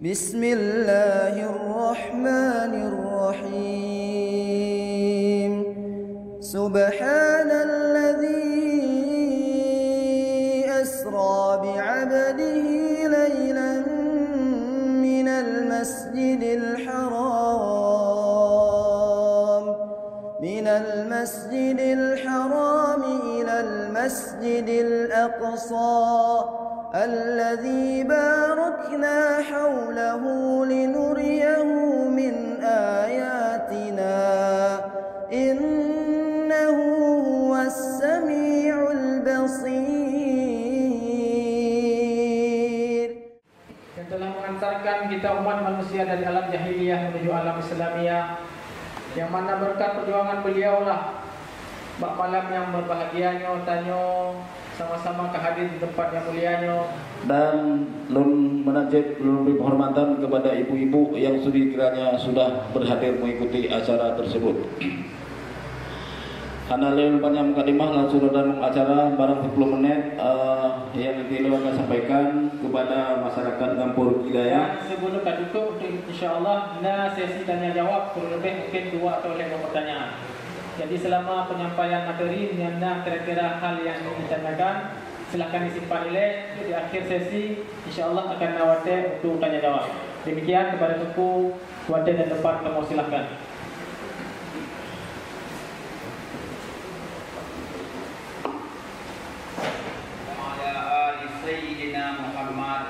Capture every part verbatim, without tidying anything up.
بسم الله الرحمن الرحيم. سبحان الذي أسرى بعبده ليلا من المسجد الحرام، من المسجد الحرام إلى المسجد الأقصى الذي باركنا حوله لنريه من آياتنا إنه هو السميع البصير. Yang telah mengantarkan kita umat manusia dari alam jahiliyah menuju alam Islamiyah, yang mana berkat perjuangan beliaulah bak malam yang berbahagia nyoe tanyoe sama-sama ka hadir di tempat yang mulia nyoe. Dan lôn meunan cit lôn bri penghormatan kepada ibu-ibu yang sudi kiranya sudah berhadir mengikuti acara tersebut. Hana lé lôn panyang mukadimah, langsung dalam acara, barang sepuluh menit, eh, yang nanti lôn akan sampaikan kepada masyarakat Gampông Hidayah. Dan sebelum ka tutup, untuk insya Allah na sesi tanya jawab, kurang lebih mungkin dua atau lhèe boh pertanyaan. Jadi selama penyampaian materi, nyan na kira-kira hal yang ingin ditanyakan, silahkan disimpan ilèe. Di akhir sesi, insya Allah akan na watèe untuk tanya jawab. Demikian kepada Teungku, watèe dan tempat kamoe silahkan. وعلى آل سيدنا محمد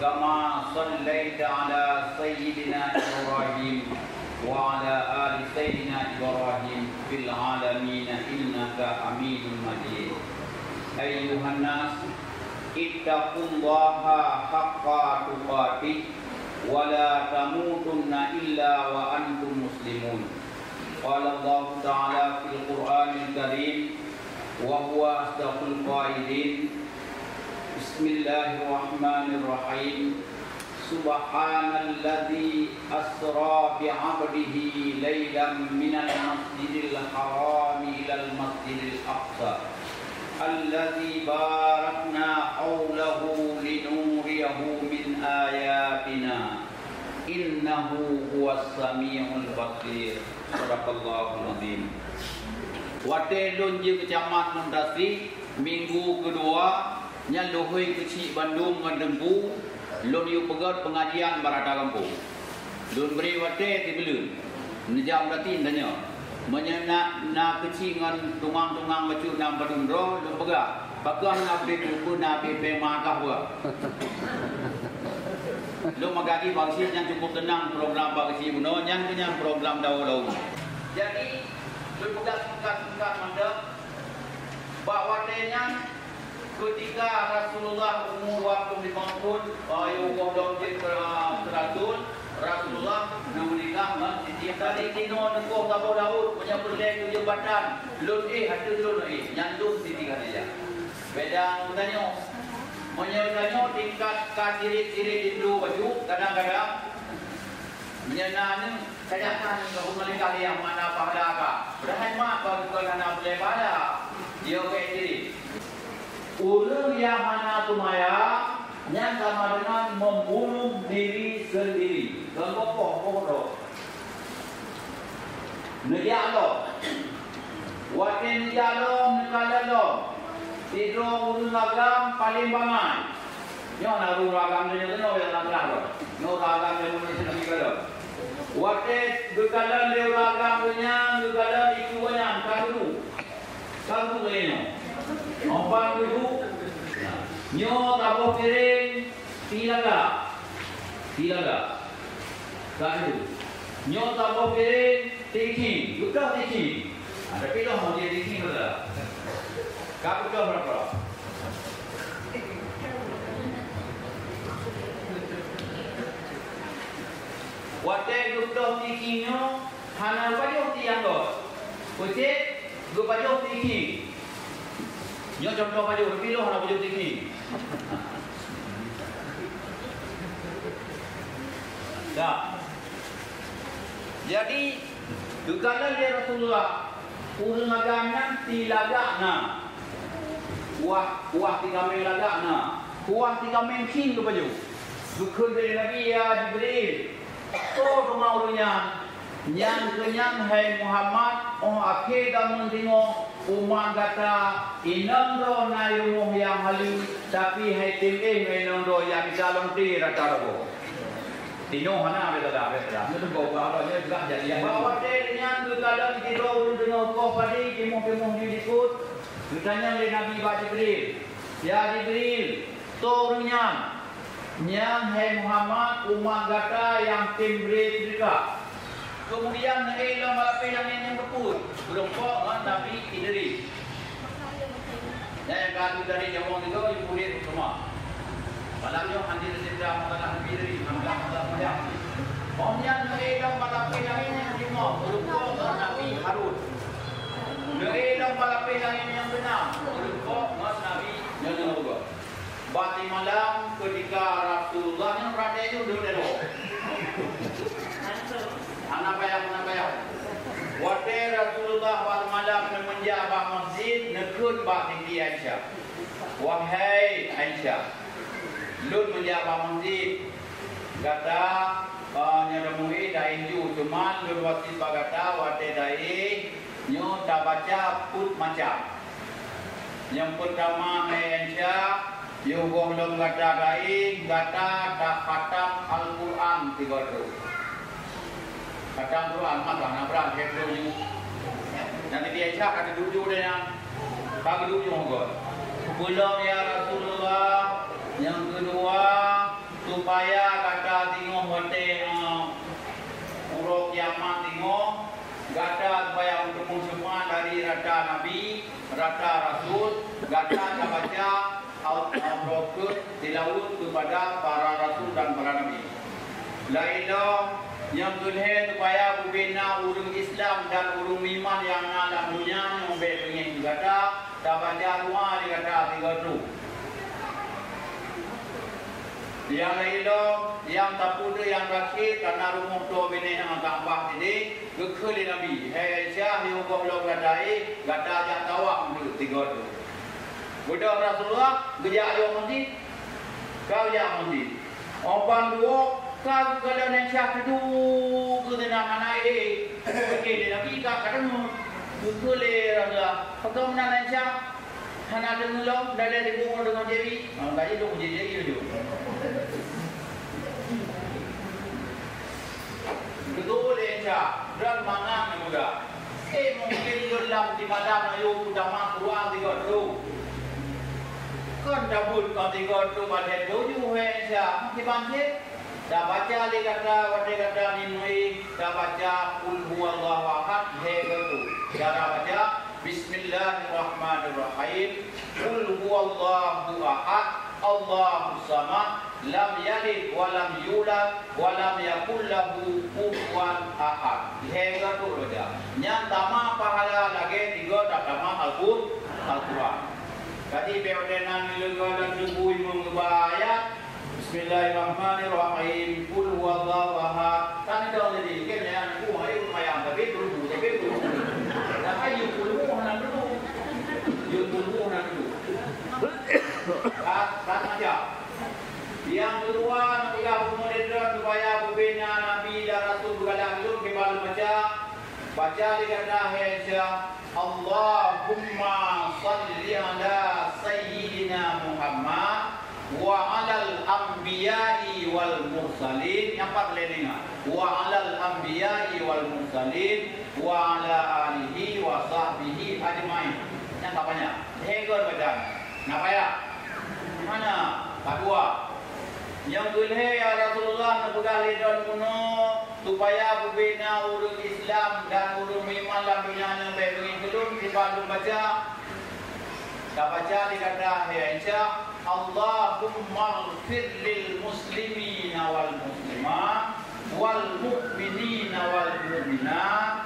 كما صليت على سيدنا إبراهيم وعلى آل سيدنا إبراهيم في العالمين إنك حميد مجيد. أيها الناس، اتقوا الله حق تقاته ولا تموتن إلا وأنتم مسلمون. قال الله تعالى في القرآن الكريم وهو أصدق القائلين: بسم الله الرحمن الرحيم. سبحان الذي أسرى بعبده ليلا من المسجد الحرام إلى المسجد الأقصى الذي باركنا حوله لنريه من آياتنا إنه هو السميع البصير. صدق الله العظيم. Watèe lôn jeuet keu camat Meuntasi, minggu keudua, nyan lôn hôi keuchik bandum ngon Teungku, lôn yue peugöt peungajian bak rata gampông. Lôn bri watèe sibuleuen. Neujak Meuntasi neutanyong, meunyoe na, na keuchik ngon tungang-tungang bacut na padum droe, lôn peugah, pakon na bri buku na pipée ma kah buah. Lôn meugaji bak geuchik nyan cukup teunang program bak geuchik bunoe, nyan keuh nyan program dawa-dawa. Jadi, lôn peugah singkat-singkat mantong, bak watèe nyan, keutika Rasulullah umu dua ploh limong thon, ayo goh lom jeuet keu, keu rasul, Rasulullah geumeunikah ngon Siti Khadijah. Tadi tinoe neukoh saboh laôt, meunyoe peureulèe keu jeumbatan, lôn éh ateueh lôn éh, nyan lôn Siti Khadijah. Beda ngon tanyoe. Meunyoe tanyoe tingkat ka tirit-tirit linto baju, kadang-kadang meunyoe na aneuk, tanyakan keu malaikat nyang mana pahala ka. Padahai mak bak geupeue hana peureulèe pahala. Dia keu diri. Ureueng nyang hana teumaya, nyan sama dengan membunuh diri sendiri. Deungon poh-poh droe. Neujak lom. Watèe neujak lom, neukalon lom. Sidroe ureueng agam paleng bangai. Nyoe na ureueng agam nyoe, nyoe nyang na teulah lom. Nyoe ureueng agam nyoe, nyoe nyang na teulah lom. Watèe geukalon lé ureueng agam nyan, geukalon iku nyan, ka geuduek. Ka geuduek lé nyoe. Óh ban geuduek, nyoe saboh piréng, sie lagak. Sie lagak. Ka geuduek. Nyoe saboh piréng, tiék khieng, geudoh tiék khieng. Ha, tapi lôn hana tiék khieng lagak. Ka geudoh bak droe. Watèe geudoh tiék khieng nyoe, hana geupajoh tiék nyang göt. Peucit, geupajoh tiék khieng. Nyoe contoh pajoh, tapi lôn hana pajoh tiék khieng. Dah. Jadi, geukalon lé Rasulullah, ureueng agam nyan sie lagak na. Kuah, kuah sie kaméng lagak na. Kuah sie kaméng khieng geupajoh. Geukheun lé Nabi, "Ya Jibril, soe teuma ureuëng nyan?" "Nyan keuh nyan, hai Muhammad, óh akhé zaman singoh, umat gata inong droe na rumoh nyang haleue, tapi hai tem éh inong droe nyang mita lonte rata rogoe." Tinoh hana, biasa dah, biasa dah. Nyoe teugoh bak Allah, nyoe juga jadi yang. Bak watée nyan geukalon sidroe ureuëng teungoh koh padi, timoh-timoh di likot. Geutanyong lé Nabi bak Jibril, "Ya Jibril, soe ureuëng nyan?" "Nyan, hai Muhammad, umat gata nyang tem bri seudeukah." Keumudian, neuék lom bak lapéh langét nyang keupeuet, meurumpok ngon Nabi Idris. Nyan nyang ka lheueh dari Jawa nyoe, yue puléh u teuma. Malam nyoe hana lé seudeukah masalah Nabi Idris, masalah, masalah seumayang. Óh nyan neuék lom bak lapéh langét nyang keulima, meurumpok ngon Nabi Harun. Neuék lom bak lapéh langét nyang keunam, meurumpok ngon Nabi Nuh. Bak malam keutika Rasulullah nyan, peuhatian nyoe deuh-deuh. Hana payah, hana payah. Watée Rasulullah bak malam neumeunjak bak masjid, neukheun bak Siti Aisyah, "Wahai Aisyah, lôn meunjak bak masjid. Gata, eh, nyang meungieng dai ju, teuma lôn wasiet bak gata, watée dai nyoe tabaca peuet macam. Nyang peutama, hai Aisyah, yoh goh lom gata dai, gata takhatam Al-Qur'an tiga troh." Khatam Qur'an mantong na brat, hé, troh ju. Nyang Nabi Aisyah ka teuduek ju deh nyan. Ka geuduek ju goh. "Peulom, ya Rasulullah, nyang keudua, supaya gata singoh watée, eh, uroe kiamat singoh, gata supaya meuteumé syafaat dari rata nabi, rata rasul, gata tabaca Al-, Al-Qur'an tilaweuet keupada para rasul dan para nabi." Laén lom, nyang keulhée, supaya bubena ureuëng Islam dan ureuëng iman nyang na lam donya nyoe bék beungéh keu gata, tabaca doa di gata tiga troh. Nyang laén lom, nyang tapeuduek nyang terakhir, karena rumoh toe binéh nyang Ka'bah tadi, geukheun lé Nabi, "Hai Aisyah, yoh goh lom gata dai, gata jak tawaf deuh tiga troh." Beudôh Rasulullah geujak yoh masjid, ka geujak masjid. Óh ban duek, ka geukalon Aisyah teuduek keu sinan hana éh. Oke, lé Nabi ka, ka deungoe. Geukheun lé Rasulullah, "Pakon meunan Aisyah?" Hana deungoe lom, dalé dibungong deungon jewi. Ah, bak jih lôn jewi laju. Beutôi lé Aisyah, droe mangat na muda. Eh, mungkin lôn lam di malam na yue tamah Quran tiga troh. Kon tabeuet kon tiga troh, padahai tujoh, hai Aisyah. Kiban cit? Tabaca lé gata, watée gata ngieng, tabaca Qul huwallahu ahad, lhée geutu. Cara baca, Bismillahirrahmanirrahim. Qul huwallahu ahad, Allahus samad, lam yalid wa lam yulad, wa lam yakul lahu kufuwan ahad. Lhée geutu baca. Nyan tamah pahala lagée tiga tatamah Al-Qur-, Al-Quran. Jadi, bék watée na neuleuga lam tuboh imeum geuba ayat, Bismillahirrahmanirrahim. Qul huwallahu ahad. Kan itu jadi, kan ya, aku hari lumayan, tapi dulu, tapi dulu. Dah ayo dulu, hana dulu. Yo dulu, hana dulu. Kan, kan aja. Nyang keudua, neupeugah bumoe lé droe supaya bubena nabi dan rasul beugalak lôn keu balu baca. Baca lé gata, hai Aisyah, "Allahumma shalli ala sayyidina Muhammad wa alal anbiya'i wal mursalin." Nyang pat lé ninga. "Wa alal anbiya'i wal mursalin wa ala alihi wa sahbihi ajmain." Nyang ka banyak. Lhée geuh baca. Na payah? Hana. Ka dua. Nyang keulhée, ya Rasulullah, neupeugah lé droe bunoe, supaya bubena ureuëng Islam dan ureuëng meuiman lam donya nyoe bék beungéh keu lôn, kiban lôn baca. Tabaca lé gata, hai Aisyah, "Allahummaghfir lil muslimina wal muslimat, wal mu'minina wal mu'minat."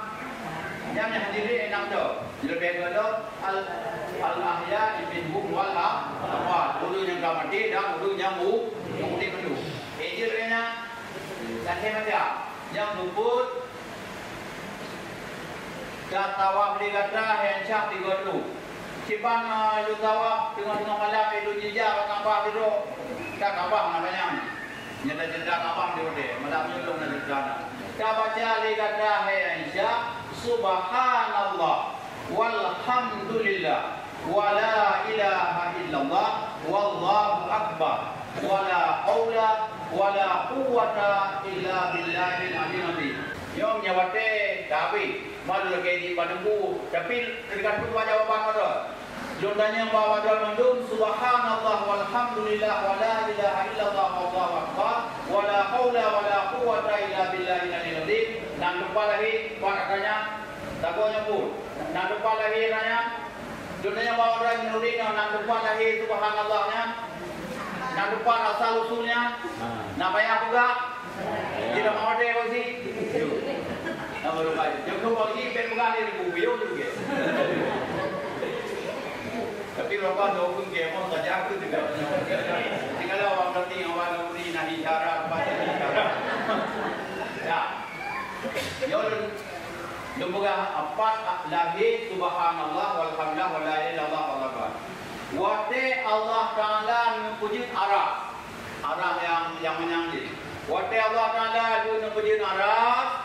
Nyang, nyang hadirin enam tu. Leubeh dua tu, al, al ahya'i minhum wal am-, amwat. Ureuëng nyang ka maté dan ureuëng nyang u-, nyang udeb mandum. Eh, jeuet lagée nyan. Lagée macam nyang luput ka tawaf lé gata, hai Aisyah, tiga troh. Kiban, ah, lôn tawaf teungoh-teungoh malam, lôn jijak bak Ka'bah sidroe. Ka Ka'bah na banyak. Nyata cerita abang di udé, malam nyoe lôn na cerita na. Ka baca lé gata hai Aisyah, "Subhanallah, walhamdulillah, wala ilaha illallah, wallahu akbar, wala haula wala quwwata illa billahil aliyil azim." Nyoe meunyoe watée tabi, malu lagée di Padeungku, tapi teugantung bak jawaban awak droe. Lôn tanyong bak awak droe mandum, "Subhanallah walhamdulillah wala ilaha illallah wallahu akbar, wala haula wala quwwata illa billahil aliyil azim." Nan teumpat lahé, pat gata nyan, sagoe nyoe pun. Nan teumpat lahé gata nyan, lôn tanyong bak awak droe mandum, nan teumpat lahé subhanallah nyan, nan teumpat asal usul nyan, na payah peugah. Tidak mau deh, Ozi. Nama lupa. Jom lupa lagi, pen pegang dia, ibu, ibu juga. Tapi lupa dua pun ke, mau saja aku juga. Tinggal awak berarti, awak nak beri nahi syarat, baca nahi syarat. Ya. Yo, lôn peugah apat lahé, subhanallah, walhamdulillah, wala ilaha illallah, wallahu akbar. Watée Allah Taala neupeujeuet aras, aras nyang, nyang manyang jih. Watée Allah Taala lheueh neupeujeuet aras,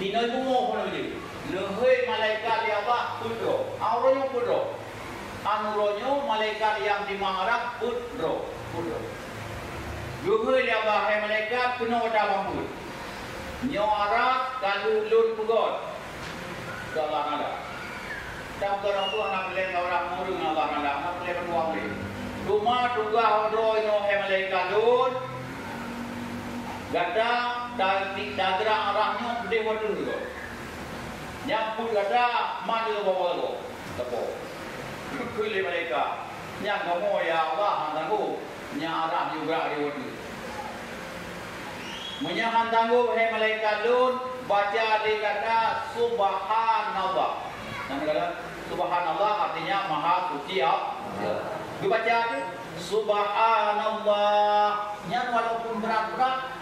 inoe bumoe pun neupeujeuet. Neuhôi malaikat lé Allah peuet droe. Uroe nyoe peuet droe. An uroe nyoe malaikat nyang di aras peuet droe. Peuet droe. Geuhôi lé Allah, "Hai malaikat, keunoe ata bak peuet. Nyoe aras ka lheueh lôn peugöt." Keu Allah Taala. Dan keu ureuëng tuha na peureulée ngon ureuëng ureuëng Allah Taala, na peureulée meutuah ulée. Teuma tugaih droe nyoe, hai malaikat lôn, gata ta-, tageurang aras nyoe udeh watée nyoe. Nyang peuet gata mandum bawa lagoe. Teupeu. Keu lé malaikat. Nyang kamoe, ya Allah, hana tanggong. Nyang aras juga di watée. Meunyoe han tanggong, hai malaikat lôn, baca lé gata, "Subhanallah." Nama kata? Subhanallah artinya Maha Suci Allah. Geubaca tu, "Subhanallah." Nyan walaupun brat-brat,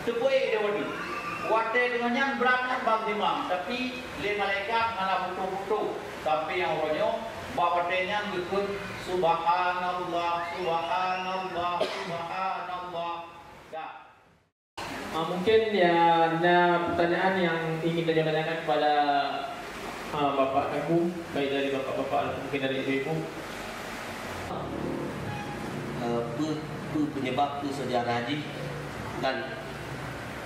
teupeu di watée. Watée deungon nyan brat nyan bang timang, tapi lé malaikat hana putôh-putôh. Sampai nyang uroe nyoe, bak watée nyan geukheun, "Subhanallah, subhanallah, subhanallah." Dah. Ah, mungkin ya, na pertanyaan yang ingin saya tanyakan kepada, ah, Bapak Teungku, baik dari bapak-bapak atau mungkin dari ibu-ibu. Eh, peue, peue penyebab, peue sejarah jih dan,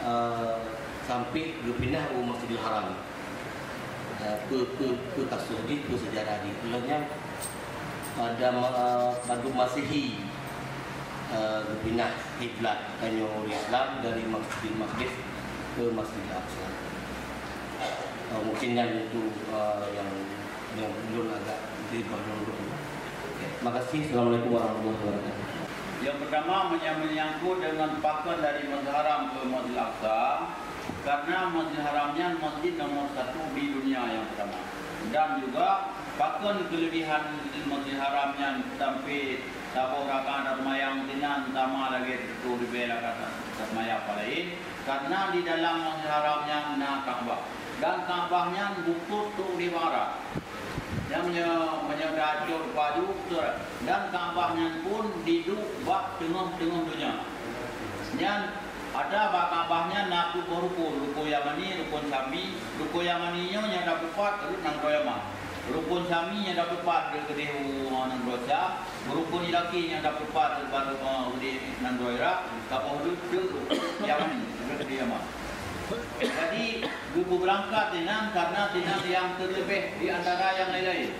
eh, sampai geupinah u Masjidil Haram? Eh, peue, peue, peue kasus jih, peue sejarah jih? Ulôn nyan pada ma-, pada Masehi, eh, geupinah kiblat tanyoe ureuëng Islam dari Masjidil Maqdis ke Masjidil Aqsa. Eh, mungkin nyan itu, eh, yang, yang ulôn agak di bawah ulôn. Oke. Terima kasih. Assalamualaikum warahmatullahi wabarakatuh. Yang pertama, menyang-, menyangkut dengan pakon dari Masjidil Haram ke Masjidil Aqsa, karena Masjidil Haram nyan masjid nomor satu di dunia yang pertama. Dan juga, pakon kelebihan Masjidil Haram nyan sampai saboh rakaat seumayang sinan sama lagée sireutôh ribée rakaat seumayang laén? Karena di dalam Masjidil Haram nyan na Ka'bah. Dan Ka'bah nyan bukon trok di barat. Nyang meunyoe, meunyoe tacok baju, beutôi. Dan Ka'bah nyan pun diduek bak teungoh-teungoh donya. Nyan, ada bak Ka'bah nyan na peuet boh rukun, rukun Yamani, rukun Syami. Rukun Yamani nyoe nyang dapeupat rot nanggroe Yaman. Rukun Syami nyang dapeupat rot keudeh u nanggroe Syam. Rukun Iraki nyang dapeupat rot, rot, rot keudeh nanggroe Irak. Saboh rot, rot rukun Yamani, rot keudeh Yaman. Jadi, geupeubeurangkat sinan karena sinan nyang teuleubeh di antara nyang laén-laén.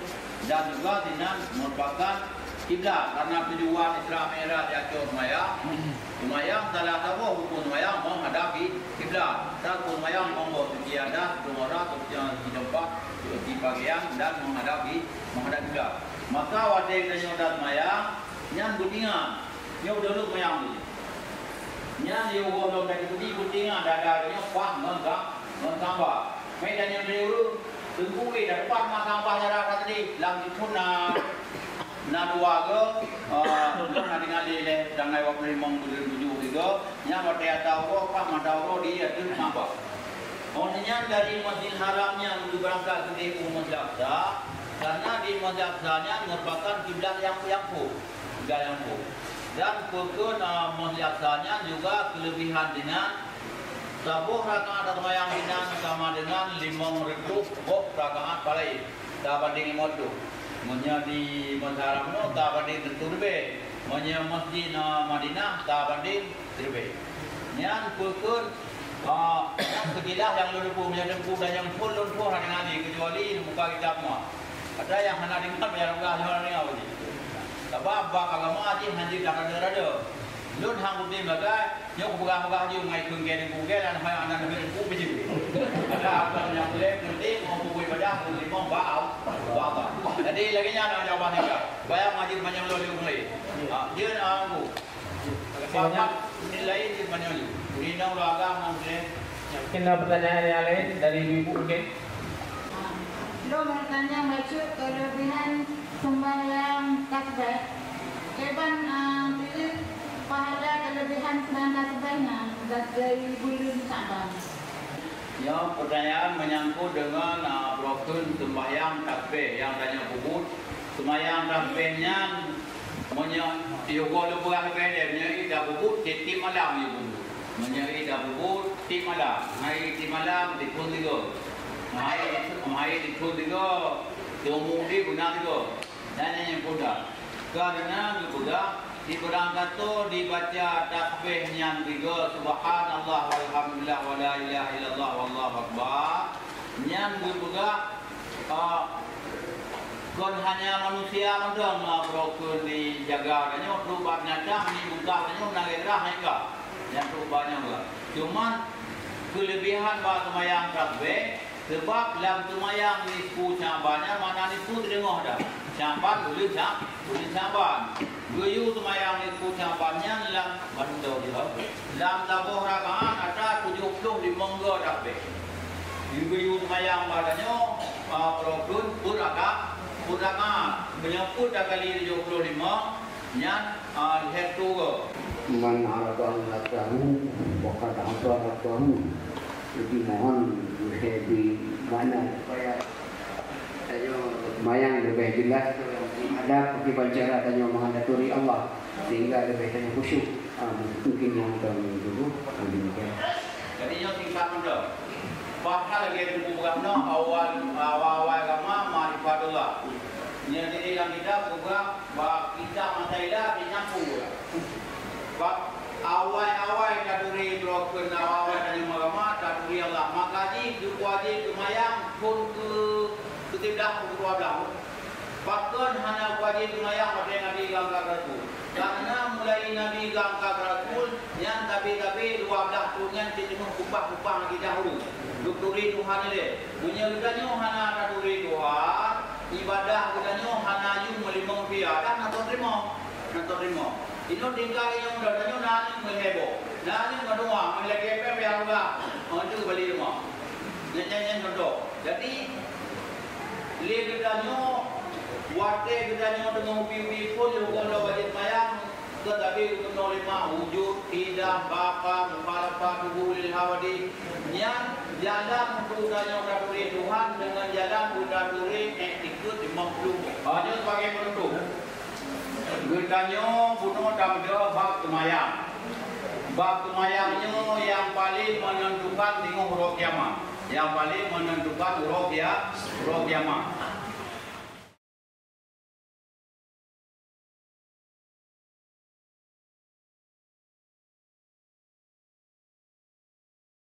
Dan juga sinan merupakan kiblat karena tujuan Isra Mi'raj jacok seumayang. Seumayang salah saboh rukun seumayang menghadap ki-, kiblat. Dan rukun seumayang monggo suci adat, suci muara, suci, suci teumpat, suci pakaian dan menghadap ki-, menghadap kiblat. Maka watée tanyoe dat seumayang, nyan beutingan. Nyoe beudôh manyang tu. Nyan di uroe lom tadi beuti beutingan dada nyoe pah ngon ka-, ngon kamba. Mei tanyong lé ureuëng, "Teungku, eh, dak pat ma kamba nyara ka tadi?" Lam jikheun na, na dua geu, eh, lôn na tinggai lé, lé, dangai wak limong buleuen tujoh tiga, nyan watée ata uroe, pah mata uroe di ateueh kamba. Oh, nyan dari Masjidil Haram nyan geubeurangkat keudeh u Masjidil Aqsa, karena di Masjidil Aqsa nyan merupakan kiblat nyang, nyang phon, kiblat nyang phon. Dan peukeunan, eh, meusiasa nyan juga keuleubihan dinan, saboh rakaat seumayang dinan sama dengan limong reutôh boh rakaat pahala tabandéng limong reutôh. Meunyoe di Masjid Haram nyoe tabandéng teuntu leubeh. Meunyoe Masjid, eh, Madinah tabandéng leubeh. Nyan peukeunan Ah, nyang seukilas nyang lôn teupeu, meunyoe teupeu dan nyang phon lôn phon hana ngali, keucuali buka kitab ma. Ada nyang hana deungar, payah rugah nyoe hana deungar lagi. Sabab bak agama jih hana jeuet rada-rada. Lôn hang kutem lagèe nyoe, kupeugah-peugah jih ngai kheun gèt teupeu gèt dan hai aneuk teupeu beu jih. Ada apa nyang boleh penting mau buku ibadah, mau limong bak Allah. Jadi lagèe nyan jawaban nyan. Bayang majid manyang lôn di ureueng lain. Ha, dia nak anggu. Terima kasih banyak. Lain di mana ni? Di nang agama Muslim. Mungkin ada pertanyaan yang lain dari ibu-ibu mungkin? Lôn meutanyoe bacut keulebihan sembahyang tasbih. Kiban, ah, tuléh pahala keulebihan sembahyang tasbih nyan dari buleuen Sya'ban. Ya, pertanyaan menyangkut dengan, ah, rukun sembahyang tasbih yang tanya peubuet. Sembahyang tasbih nyan Meunyoe yoh goh lôn peugah leubeh lé, meunyoe i tapubuet tiep-tiep malam yue peubuet. Meunyoe i tapubuet tiep malam, hai tiep malam tiep phon tiga. Hai, hai tiep phon tiga, teumuek di guna tiga. Dan nyang peugah, karena geupeugah di beurangkato dibaca tasbih nyan tiga, subhanallah walhamdulillah wala ilaha illallah wallahu akbar. Nyan geupeugah Ah, kon hanya manusia mantong, ah, beurukon dijaga. Tanyoe trok bak binatang, di muka tanyoe na gairah, na iba. Nyang trok bak nyoe. Cuman, keulebihan bak seumayang tasbih, sabab lam seumayang nisfu Sya'ban nyan makna nisfu teudeungoh dah. Sya'ban buleuen Sya'ban. Buleuen Sya'ban. Geuyue seumayang nisfu Sya'ban nyan lam, lam saboh rakaat atra tujoh ploh limong goe tasbih. Geuyue seumayang bak tanyoe, a, beurukon peuet rakaat, peuet rakaat. Meunyoe peuet takali tujoh ploh limong, nyan, a, lhèe reutôh goe. Man arada an nafsahu, faqad ata rabbahu. Jadi mohon, eh, di mana supaya Tanyoe seumayang leubeh jeulaih adab, kiban cara tanyoe meuhandaturi Allah, sehingga leubeh tanyoe khusyuk. Ah, mungkin nyang ka meunyoe dulu, ah, demikian. Jadi, nyoe singkat mantong. Padahai lagèe Teungku peugah nyoe, awai, awai-awai agama makrifatullah. Nyoe jadi lam kitab peugah Bak kitab Mu'tazilah, di nyampung pula. Bak awai-awai taturi beurukon, awai-awai tanyoe meugama, taturi Allah. Maka jih geuwajéb seumayang phon keu, keu siblah, phon keu dua blah. Pakon hana wajéb seumayang watèe Nabi geuangkat keu rasul? Karena mulai Nabi geuangkat keu rasul, nyan sabe-sabe dua blah thon nyan cit teungoh peubah-peubah akidah ureueng. Geuturi Tuhan ilèe. Meunyoe geutanyoe hana taturi Tuhan, ibadah geutanyoe hana yum meulimong rupiah, dan hana teurimong. Hana teurimong. Inong tinggai nyang muda tanyoe na aneuk meuhebo. Na aneuk meudua, meulagèe pèng payah peugah. Oh, tu bali rumoh. Nyan, nyan, nyan contoh. Jadi, lé geutanyoe, watèe geutanyoe teungoh ubi-ubi phon, lé huköm lom wajéb mayang, Teutapi keunoe lima wujud, qidam, baqa, mukhalafah, tubuh lil hawadith. Nyan jalan untuk tanyoe taturi Tuhan deungon jalan untuk taturi iktikeuet limong ploh. Ah, nyoe sebagai penutup. Geutanyoe bunoe tameudeh bab seumayang. Bab seumayang nyoe nyang paleng menentukan teungoh uroe kiamat. Nyang paleng menentukan uroe kia-, uroe kiamat.